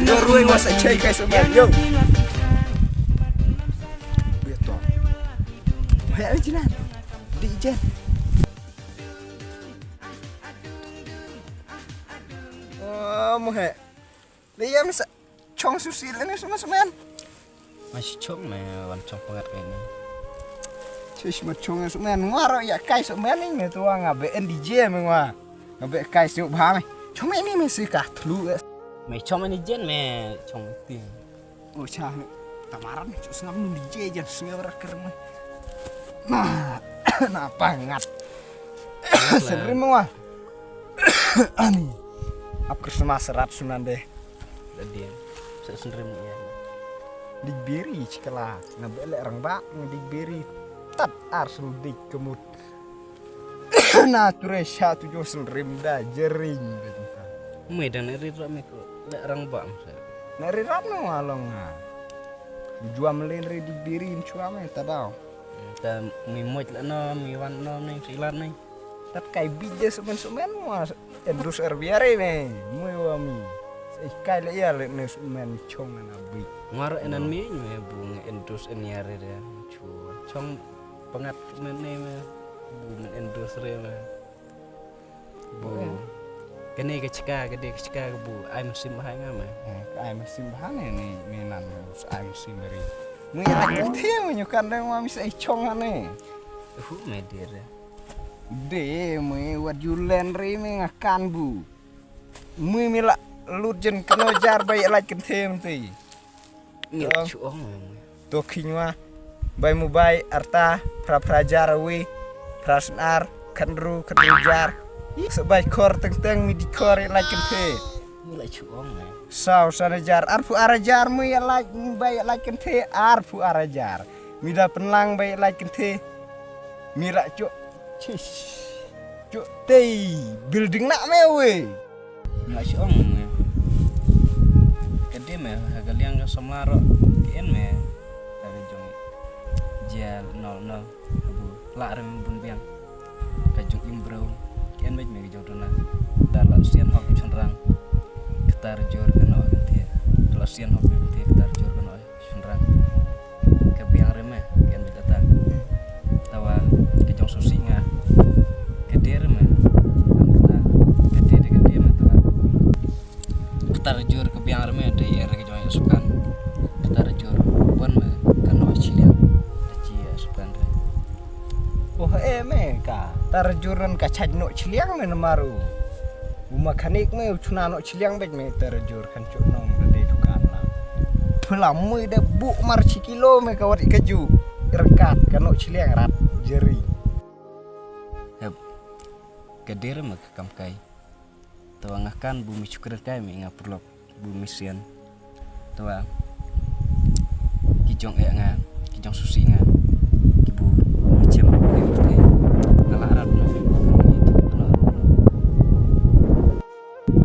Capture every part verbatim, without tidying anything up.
Yo, ruh, ngua sa chai kai sa ban, yo. Biar to. Hei, jinan. Di jen. Oh, mo he. Liam sa chong susi lane sma smen. Mas chong me wan chong pangat kai ni. Chish ma chong smen ngwa ro ya kai smen ni me tu nga be N D J me ngwa. Nga be kai su bha me. Chong me ni me si ka thlu. Me chong me ni jen me chong ti. Oh cha. Tamaran chu sngam ni D J jan sngam ra ker me. Na na pangat. Sendrim mo wa. Ani. Ap Christmas rat sunan de. Dadian. Sa sendrim ya. Digberi chikala. Na bele rang ba digberi. Tat ar sel dik kemut. Na ture sha tu jo sendrim da jering. Mui dan eri ram ko. Le rang ba sa. Na eri ram no along ha. Juam len ri digberi chua me tadau. Ta mi moj la no mi wan no ni silat ni. Tat kai bij de sumen sumen mo endus er biare me. Mui wa mi. Sai kai le ya le ne sumen chong na bij. Ngar enan mi me bu nge endus en yare de. Chua. Chong pangat men ne me. Bu men endus re me. Bu. Kane ka chika ka de ka chika ka bu ai musim bahai nga me. Ai musim bahai ne ne ne nan ai musim ri. Mui ai thie mui nyukan de ma mi sai chong ne. Hu me de re. De mui wat ju len ri me nga kan bu. Mui mi la lut jen kano jar bai lait kan them ti. Ngi la chuong. To khing wa. Bai mu bai arta phra phra jar wi. Phra snar khandru khandru jar. Sa bai kor teng teng mi di kor lait kan the. Ngi la chuong. Saw sana jar arphu ara jar mu ya lait bai lait kan the arphu ara jar. Mi da penlang bai lait kan the. Mi ra chuk. Chish. Chuk tei building na me we. Nga shi ong me. Ka de me ha ka liang ka samla ro. Ka en me. Ka ka jong. Jia nol nol. Abu la rem bun biang. Ka jong im bro. Ka en me me ka jong dona. Dar la sian hok chun rang. Ktar jor ka no ka te. La sian hok ka te ktar jor ka no. Shynrang. Ka biang re me, ka en bit ata. Tawa, ka jong susi nga. Ka de re me. Ka de de ka de me tawa. Kata rajur ka biang re me, de er ka jong ya sukan. Kata rajur, wan me, ka no chiliang. Da chi ya sukan re. Oh, eh, me ka. Kata rajur nan ka chaj no chiliang me na maru. U makanik me, u chuna no chiliang bej me, kata rajur kan chuk nong da de dukan la. Pula mui da bu mar chi kilo me ka wat ka ju. Rengkat ka no chiliang rat jeri. Hep. Ka de re me ka kam kai. Tawa nga kan bu mi chuk rengkai me nga purlok bu mi sian. Tawa ki jong eh nga, ki jong susi nga, ki bu machem ni te. Nga la rat na.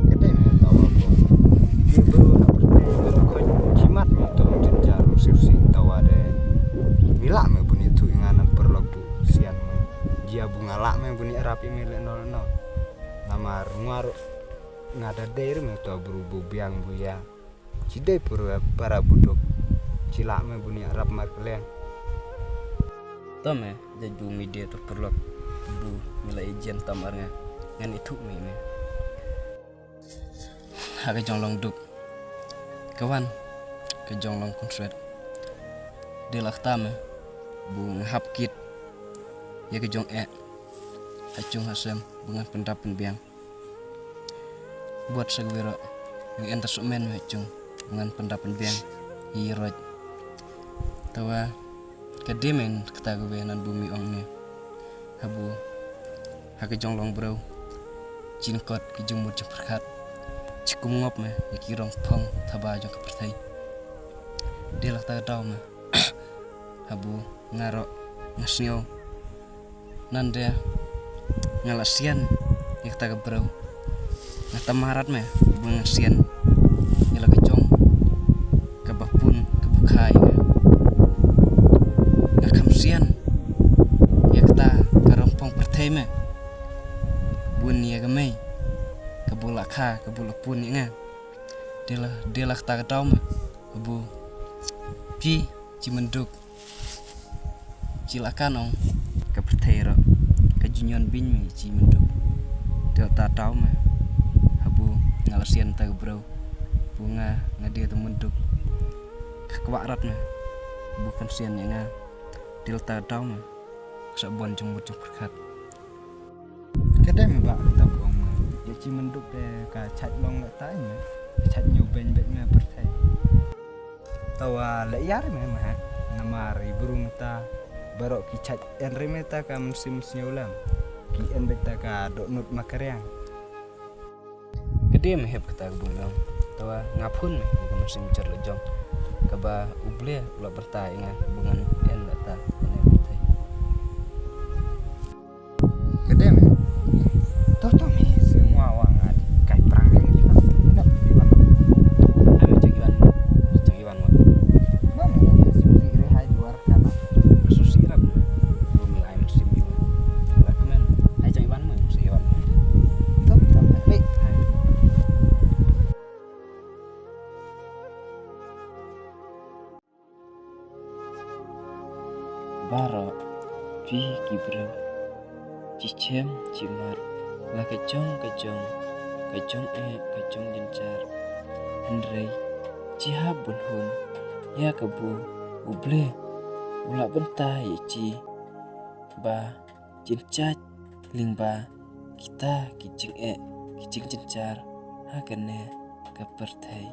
Ka dei me tawa ko. Ki bru na pyrthei bru khoj jimat me to jynjar ruh sir si tawa de. Mi lah me bun itu i ngan pyrlok bu sian me. Jia bu nga lah me bun i arap i me le nol nol. Namar ngwa ruh nga da dei ruh me to bru bu biang bu ya. Chi dei pur para buduk. Chi lah me bun i arap mar keleng. To me, ja ju mi de to pyrlok. Bu mi la i jen tam ar nga. Ngan i thuk me me. Ha ka jong long duk. Ka wan ka jong long konswet. De la kta me bu nga hap kit. Ya ka jong eh. Ha chung ha sem bu ngan pyndap pynbiang. Buat sa ka wiro. Nga en ta sukmen me ha chung bu ngan pyndap pynbiang. Hi roj. Tawa ka de men kata ka we nan bu mi ong ne. Habu ha ka jong long bro. Jin kot ki jong mut jong pyrkhat. Chikum ngop me ya ki rong phong thaba jong ka pyrthei. De la ta ka daw me. Habu nga ro nga sngew. Nan de nga la sian ya kata ka bro. Nga tamarat me bu nga sian ya la ka jong ka ba pun ka bu khai nga. Nga kham sian ya kata ka rong phong pyrthei me. Bun ya ka mei ka bu la kha ka bu la pun ya nga. Dei la, dei la kata ka daw me. Habu phi, chi mynduk, chi la kan ong ka pyrthei ruh ka ju ñion beiñ me ïa chi mynduk. Dei la kata ka daw me. Habu nga la sian kata ka briew, habu nga, nga dei kata mynduk, ka kwah rat me. Habu kan sian ïa nga. Dei la kata ka daw me. Ka sa bun jingmut jingpyrkhat. Ka dei me ba kata bun me. Ïa chi mynduk te ka chait long la kata me. Ka chait ñiew beiñ beit me pyrthei. Tawa la ïar me ma ha. Namar i briew mynta baroh ki chait en re me ta ka mynsiem sñiaw lem. Ki en beit ta ka dohnud ma ka riang. Ka dei me hep kata ka bun long. Tawa nga phun me ïa ka mynsiem jot la jong, kaba U Blei u la bynta ïa nga ba ngan en la kata ïa ka pyrthei. Ka dei me. To to me, si ngwa wa nga kai prang ring kita. Ina di wan. Ai me chak iwan. Chak iwan wa. Ma me, si si re hai di war kana. Susi rat. Bumi ai mynsiem iwan. Lak men. Ai chak iwan me, si iwan. To to me. Hai. Baroh phi ki briew, chi chem chi mar, la ka jong ka jong, ka jong eh ka jong jynjar. Hynrei chi hap bun hun ïa kabu U Blei u la bynta ïa chi, ba jin jait lyngba kita ki jingeh ki jingjynjar ha kane ka pyrthei.